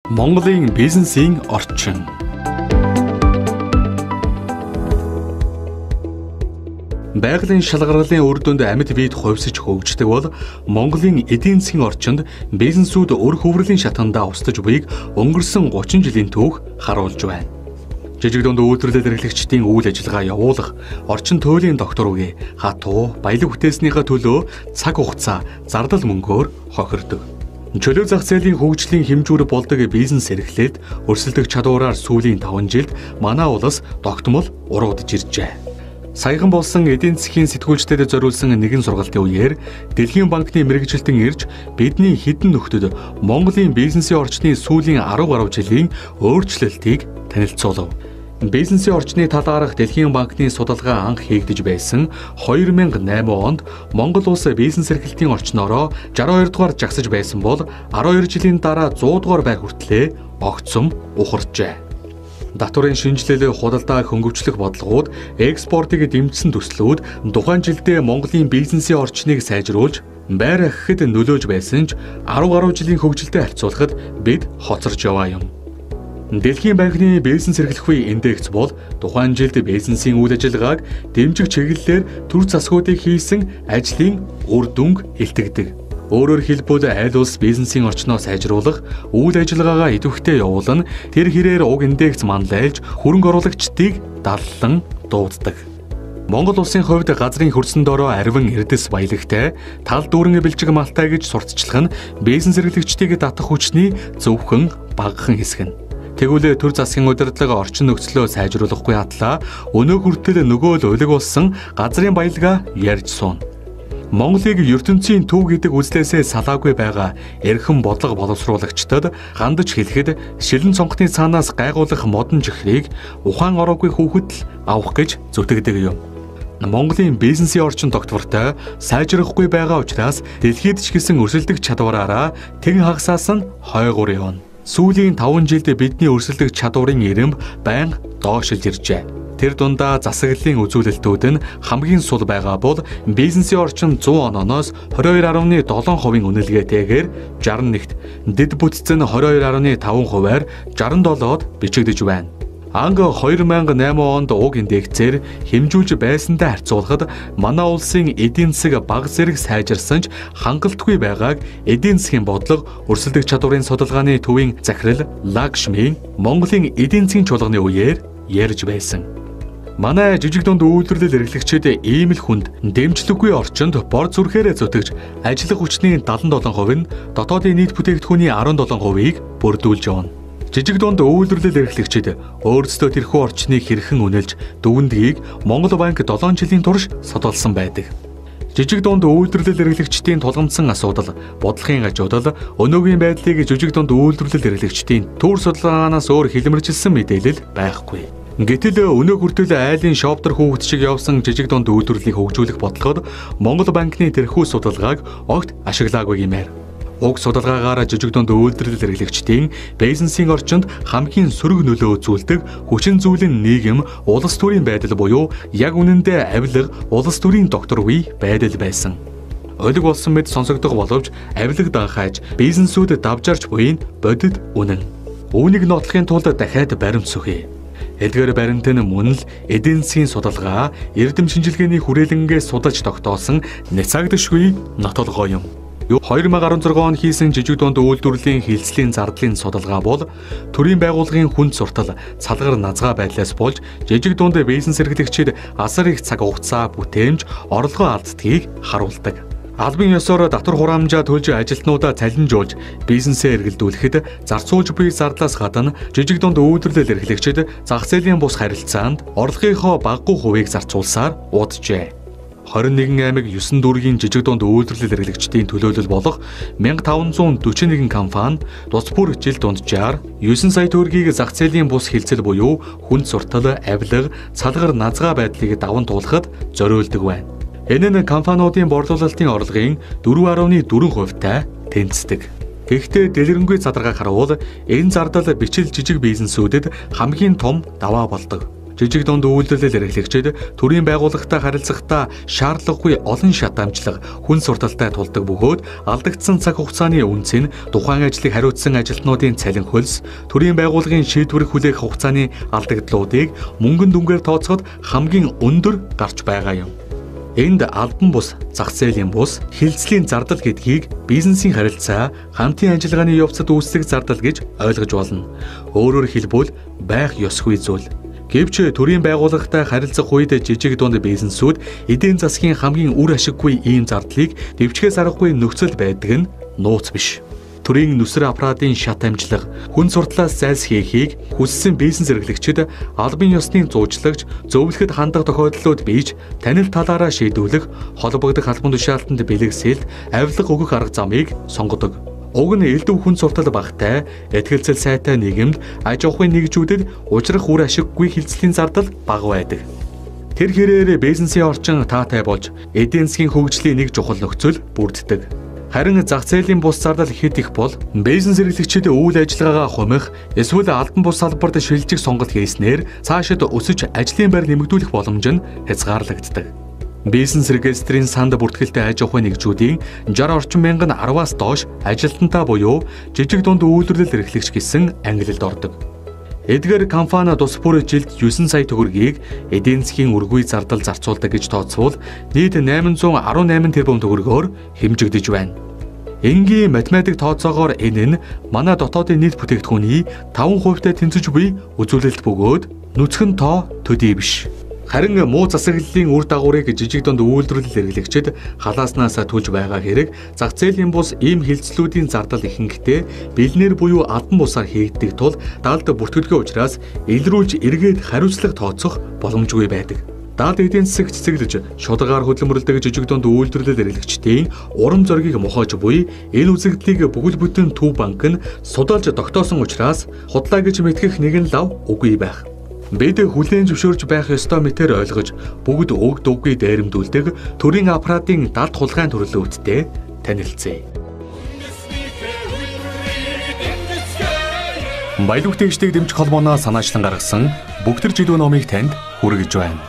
Монголын бизнесийн орчин. Байгалийн шалгарлын үр дүнд амьд биед хувьсаж хөгждөг бол Монголын эдийн засгийн орчинд бизнесүүд өр хөврөлийн шатандаа устж буйг өнгөрсөн 30 жилийн түүх харуулж байна. Жижиг дунд үйлдвэрлэл эрхлэгчдийн үйл ажиллагаа явуулах орчин туйлын доктор үгээ хатуу баялаг бүтээснийхээ төлөө цаг хугацаа зардал мөнгөөр хохирдог. Чөлөө зах зээлийн хөгжлийн хэмжүүр болдог бизнес эрхлэлд өрсөлдөх чадвараар сүүлийн 5 жилд манай улс тогтмол уруудж иржээ. Саяхан болсон эдийн засгийн сэтгүүлчдэд зориулсан нэгэн сургалтын үеэр Дэлхийн банкны мэргэжилтэн ирж бидний хэдэн нөхдөд Монголын бизнесийн орчны сүүлийн 10 гаруй жилийн өөрчлөлтийг танилцуулав. Бизнесийн орчны талаарх Дэлхийн банкны судалгаа анх хийгдэж байсан 2008 онд Монгол улс бизнес эрхлэлтийн орчноороо 62 дугаар жагсаж байсан бол 12 жилийн дараа 100 дугаар байр хүртлээ огцом ухарчээ. Татварын шинжилэл, худалдаа хөнгөвчлөх бодлогууд, экспортыг дэмжсэн төслүүд тухайн жилдээ Монголын бизнесийн орчныг сайжруулж байр ахихад нөлөөж байсан ч 10 гаруй жилийн хөгжилтэй харьцуулахад бид хоцорч яваа юм. Дэлхийн банкны бизнес эрхлэхүй индекс бол тухайн жилд бизнесийн үйл ажиллагааг дэмжих чиглэлээр төр засгуудыг хийсэн ажлын үр дүнг илтгэдэг. Өөрөөр хэлбэл айл улс бизнесийн орчноо сайжруулах үйл ажиллагаагаа идэвхтэй явуулна, тэр хэрээр уг индекс манлайлж хөрөнгө оруулагчдыг даллан дууддаг. Монгол улсын хувьд газрын хөрсөн дороо ариван эрдэс баялагтай тал дүүрэн бэлжиг малтай гэж сурталчлах нь бизнес эрхлэгчдийг татах хүчний зөвхөн багахан хэсэг нь. Тэгвэл төр засгийн удирдлага орчин нөхцлөө сайжруулахгүй атлаа өнөө хүртэл нөгөө л улиг болсон газрын баялгаа ярьж сууна. Монголыг ертөнцийн төв гэдэг үзлээсээ салаагүй байгаа эрхэм бодлого боловсруулагчдад хандаж хэлэхэд шилэн цонхны цаанаас гайгуулах модон чихрийг ухаан ороогүй хүүхэд л авах гэж зүтгэдэг юм. Монголын бизнесийн орчин тогтвортой сайжрахгүй байгаа учраас дэлхийд ч гэсэн өрсөлдөх чадвараараа тэгэн хагасаас нь хойгуур явна. Сүүлийн 5 жилд бидний өрсөлдөх чадварын эрэмб байнга доошилж иржээ. Тэр дундаа засаглалын үзүүлэлтүүд нь хамгийн сул байгаа бол бизнесийн орчин 100 онооноос 22.7% үнэлгээтэйгээр 61-т, дэд бүтц нь 22.5%-аар 67-д бичигдэж байна. Анги 2008 онд уг индексээр хэмжүүлж байсантай харьцуулахад манай улсын эдийн засаг бага зэрэг сайжирсан ч хангалтгүй байгааг эдийн засгийн бодлого өрсөлдөх чадварын судалгааны төвийн захирал Лакшми Монголын эдийн засгийн чуулганы үеэр ярьж байсан. Манай жижиг дунд үйлдвэрлэл эрхлэгчид ийм л хүнд дэмжлэггүй орчинд бор зүрхээрээ зүтгэж ажиллах хүчний 77% нь дотоодын нийт бүтээгдэхүүний 17%-ийг бүрдүүлж явна. Жижиг дунд үйлдвэрлэл эрхлэгчид өөрсдөө тэрхүү орчныг хэрхэн үнэлж дүгнэдгийг Монгол банк 7 жилийн турш судалсан байдаг. Жижиг дунд үйлдвэрлэл эрхлэгчдийн тулгамдсан асуудал, бодлогын аж удал, өнөөгийн байдлыг жижиг дунд үйлдвэрлэл эрхлэгчдийн төр судалгаанаас өөр хилмэрчилсэн мэдээлэл байхгүй. Гэтэл өнөө хүртэл айлын шоптор хүүхэд шиг явсан жижиг дунд үйлдвэрлэлийг хөгжүүлэх бодлогод Монгол банкны тэрхүү судалгааг огт ашиглаагүй гэмээр. Уг судалгаагаар жижиг дунд үйлдвэрлэл эрхлэгчдийн бизнесийн орчинд хамгийн сөрөг нөлөө үзүүлдэг хүчин зүйл нь нийгэм, улс төрийн байдал буюу яг үнэндээ авилга, улс төрийн докторгүй байдал байсан. Улиг болсон мэт сонсогдох боловч авилга данхайж бизнесүүд давжаарч буй нь бодит үнэн. Үүнийг нотлохын тулд дахиад баримт сөхье. Эдгээр баримт нь мөн л эдийн засгийн судалгаа, эрдэм шинжилгээний хүрээлэнгээ судалж тогтоосон няцаагдашгүй нотолгоо юм. 2016 он хийсэн жижиг дунд үйлдвэрлэлийн хилцлийн зардлын судалгаа бол төрийн байгууллагын хүнд суртал, цалгар назгаа байдлаас болж жижиг дунд бизнес эрхлэгчид асар их цаг хугацаа, бүтээмж, орлогоо алддгийг харуулдаг. Албан ёсоор татвар хураамжаа төлж ажилтнуудаа цалинжуулж бизнесээ эргэлдүүлэхэд зарцуулж буй зардлаас гадна жижиг дунд үйлдвэрлэл эрхлэгчид зах зээлийн бус харилцаанд орлогынхоо багагүй хувийг зарцуулсаар уджээ. 21 аймаг 9 дүүргийн жижиг дунд үйлдвэрлэл эрхлэгчдийн төлөөлөл болох 1541 компани тус бүр жил дунджаар 9 сая төгрөгийг зах зээлийн бус хилцэл буюу хүнд суртал, авилга, цалгар назгаа байдлыг даван туулахад зориулдаг байна. Энэ нь компаниудын борлуулалтын орлогын 4.4%-тай тэнцдэг. Гэхдээ дэлгэрэнгүй задаргааг харуул энэ зардал бичил жижиг бизнесүүдэд хамгийн том даваа болдог. Жижиг дунд үйлдвэрлэл эрхлэгчид төрийн байгууллагатай харилцахдаа шаардлагагүй олон шат амжилт хүн сурталтай тулдаг бөгөөд алдагдсан цаг хугацааны үнц нь тухайн ажлыг хариуцсан ажилтнуудын цалин хөлс, төрийн байгууллагын шийдвэр хүлээх хугацааны алдагдлуудыг мөнгөн дүнгээр тооцоход хамгийн өндөр гарч байгаа юм. Энд албан бус, зах зээлийн бус, хилцлийн зардал гэдгийг бизнесийн харилцаа, хамтын ажиллагааны явцад үүсдэг зардал гэж ойлгож болно. Өөрөөр хэлбэл байх ёсгүй зүйл. Гэвч төрийн байгууллагатай харилцах үед жижиг дунд бизнесүүд эдийн засгийн хамгийн үр ашиггүй ийм зардлыг дэвжихээс аргагүй нөхцөл байдаг нь нууц биш. Төрийн нүсэр аппаратын шат амжилга, хүн суртлаас зайлсхийхийг хүссэн бизнес эрхлэгчид албан ёсны зуучлагч, зөвлөхөд хандах тохиолдлууд бийж танил талаараа шийдвүлэх, холбогдох албан тушаалтанд бэлэгсэлт, авилга өгөх арга замыг сонгодог. Уг нь элдв хүн суртал багтай, ихтгэлцэл сайтай нийгэмд аж ахуйн нэгжүүдэд учрах үр ашиггүй хилцлийн зардал бага байдаг. Тэр хэрээр бизнесийн орчин таатай болж эдийн засгийн хөгжлийн нэг чухал нөхцөл бүрддэг. Харин зах зээлийн бус зардал хэд их бол бизнес эрхлэгчид үйл ажиллагаагаа хумих эсвэл албан бус салбарт шилжих сонголт хийснээр цаашид өсөж ажлын байр нэмэгдүүлэх боломж нь хязгаарлагддаг. Бизнес регистрийн санд бүртгэлтэй аж ахуйн нэгжүүдийн 60 орчим мянган 10-аас доош ажилтнтай буюу жижиг дунд үйлдвэрлэл эрхлэгч гэсэн ангилалд ордог. Эдгээр компани тус бүр жилд 9 сая төгрөгийг эдийн засгийн өргөгүй зардал зарцуулдаг гэж тооцвол нийт 818 тэрбум төгрөгөөр хэмжигдэж байна. Энгийн математик тооцоогоор энэ нь манай дотоодын нийт бүтээгдэхүүний 5%-тай тэнцэж буй үзүүлэлт бөгөөд нүцгэн тоо төдий биш. Харин муу засаглалын үр дагаврыг жижиг дунд үйлдвэрлэл эрхлэгчид халааснаас түлж байгаа хэрэг зах зээлийн бус ийм хилцлүүдийн зардал ихэнхдээ бэлнээр буюу албан бусаар хийгддэг тул далд бүртгэлгүй учраас илрүүлж эргээд хариуцлага тооцох боломжгүй байдаг. Далд эдийн засагт цэцэглэж шударгаар хөдөлмөрлөдөг жижиг дунд үйлдвэрлэл эрхлэгчдийн урам зоригийг мохоож буй энэ үзэгдлийг бүгд бүтэн Төв банк нь судалж тогтоосон учраас худлаа гэж мэтгэх нэгэн лав үгүй байх. Бид хүлээн зөвшөөрж байх ёстой мэтээр ойлгож бүгд өг дүггүй дээрэмдүүлдэг төрийн аппаратын далд хулгайн төрлөөдтэй танилцъя. Баялаг тэгждэг дэмжих холбооноос санаачлан гаргасан Бүгтэр жидүү номыг танд хүргэж байна.